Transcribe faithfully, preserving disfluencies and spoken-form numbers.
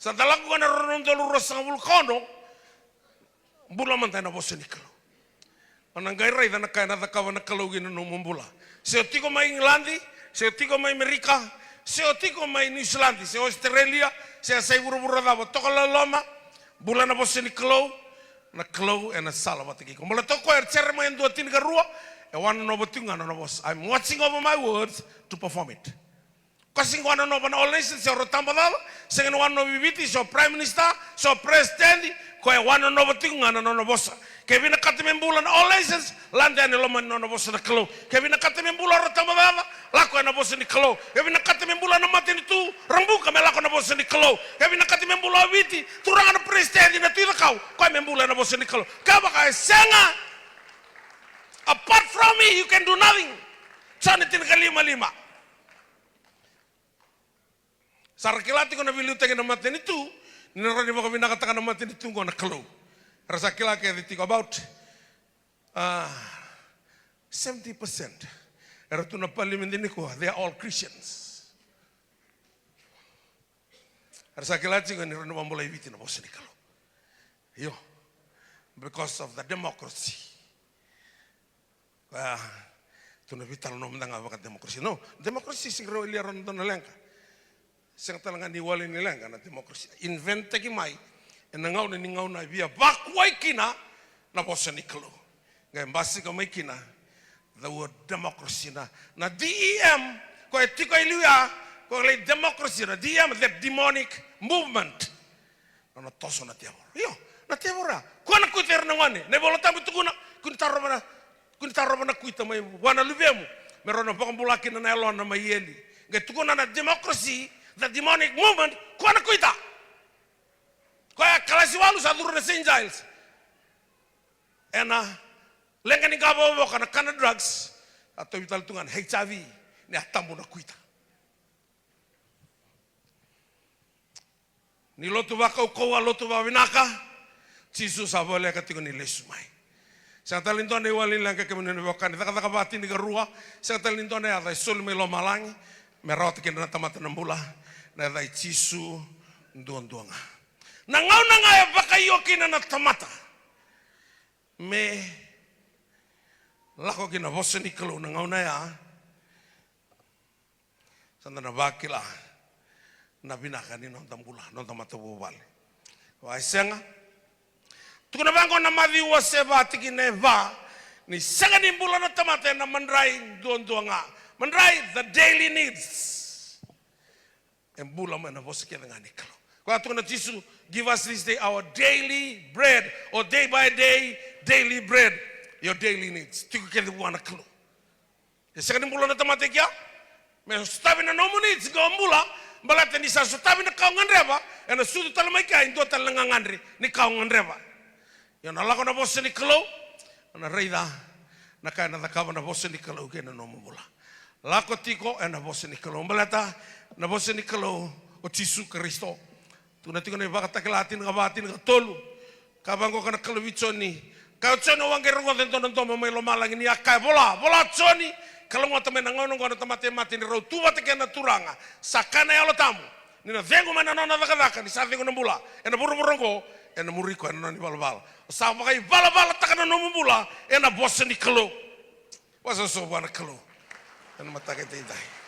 Sa da lako ga na rua na udolu ruasagavulu ka ono, bula mada ena vosa ni Kalou. O na qai raica na ka ena cakava na Kalou kina nomu bula. Se o tiko mai Igiladi, se o tiko mai Amerika, se o tiko mai Niusiladi, se Australia, se yasai vuravura cava, toka loloma, bula na vosa ni Kalou, na Kalou ena sala vata kei iko. Baleta o koya, Jeremaia dua tinikarua, e wanonova tiko ga na nona vosa. I'm watching over my words to perform it. Koya sega ni wanonova na All Nations, se o Rotuma Cava, sega ni wanonova i Viti, se o Prime Minister, se o President, koya e wanonova tiko ga na nona vosa. Ke vinakata me bula na All Nations, lade yani e loma ni nona vosa na Kalou. Ke vinakata me bula o Rotuma Cava, lako ena vosa ni Kalou. Ke vinakata me bula na matanitu, Rabuka, me lako na vosa ni Kalou. Ke vinakata me bula o Viti, turaga na President na Tui Cakau, koya me bula ena vosa ni Kalou. Kevaka e sega, apart from me, you can do nothing. Joni tinikalima lima. Sa ra kila tiko na veiliutaki na matanitu, ni na rawa ni vakavinakataka na matanitu qo na Kalou. Era sa kila kece tiko about, ah, seventy percent era tu na parliament nikua, they are all Christians. Era sa kila tiko ni rawa ni vakabulai Viti na vosa ni Kalou. Io. Because of the democracy. Koya, tu na veitalanoa mada ga vakademokrasia. No, demokrasia sega ni rawa ni lia rawa na dua na leqa. Sega tale ga ni wale ni leqa na demokrasia. Inventaki mai ena gauna ni gauna e via vakuai kina na vosa ni Kalou. Qai basika mai kina the word democracy, na, na D E M, koya e tiko e liu ya, koya e lai democracy, na D E M, the demonic movement. Nona toso na tevoro. Io, na tevoro ya. Koya na kuita ira na gone. Na iVola Tabu e tukuna, kua ni tarova na, kua ni tarova na kuita mai vua na luvemu, me rawa ni vakabula kina na yalona mai eli. Qai tukuna na democracy, the demonic movement, koya na kuita. Koya kalasi walu sa curu na Saint Giles. Ena leqa ni qavokavoka, na kana drugs, a tauvi tale tu ga na H I V, ni a tabu na kuita. Ni lotu vakaukauwa, lotu vakavinaka, Jisu sa voleka tiko ni lesu mai. Sega tale ni dua na iwali ni leqa, kemuni na veiwekani, Cakacaka va tinikarua, sega tale ni dua na yaca e soli mai lomalagi me rawata kina na tamata na bula, na yaca i Jisu duadua ga. Na gauna ga e vakaio kina na tamata me lako ki na vosa ni Kalou, na gauna ya sa da na vakila na vinaka ni noda bula, noda matavuvale. Vaka e sega. Tukuna vaqo na Maciu wase va tikina e va, ni sega ni bula na tamata ena madrai duadua ga. Madrai, the daily needs. E bula mai na vosa kece ga ni Kalou. Koya tukuna na Jisu, "Give us this day our daily bread," or day by day, daily bread, your daily needs. Tiko kece vua na Kalou. E sega ni bula na tamata e kea me sotavi na nomu needs qo o bula, baleta ni sa sotavi na ka o gadreva, ena sucu tale mai kea e dua tale na gagadre ni ka o gadreva. Io, na lako na vosa ni Kalou, na raica na ka ena cakava na vosa ni Kalou kei na nomu bula. Lako tiko ena vosa ni Kalou, baleta na vosa ni Kalou o Jisu Karisito. Tukuna tiko na iVakatakila tinikava tinikatolu. Ka vaqo ka na Kalou vei Joni. Kaya o Joni, au a qai rogoca e dua na domo mai lomalagi ni a kaya, "Vola, vola Joni, kalougata mai na gauna oqo na tamata e mate ni rau tu vata kei na Turaga. Sa kaya na Yalo Tabu, ni na cegu mai na nona cakacaka, ni sa cegu na bula ena vuravura oqo, ena muri koya na nona ivalavala." O sa vakaivalavalataka na nomu bula ena vosa ni Kalou. Vakasoso vua na Kalou ena mataka edaidai.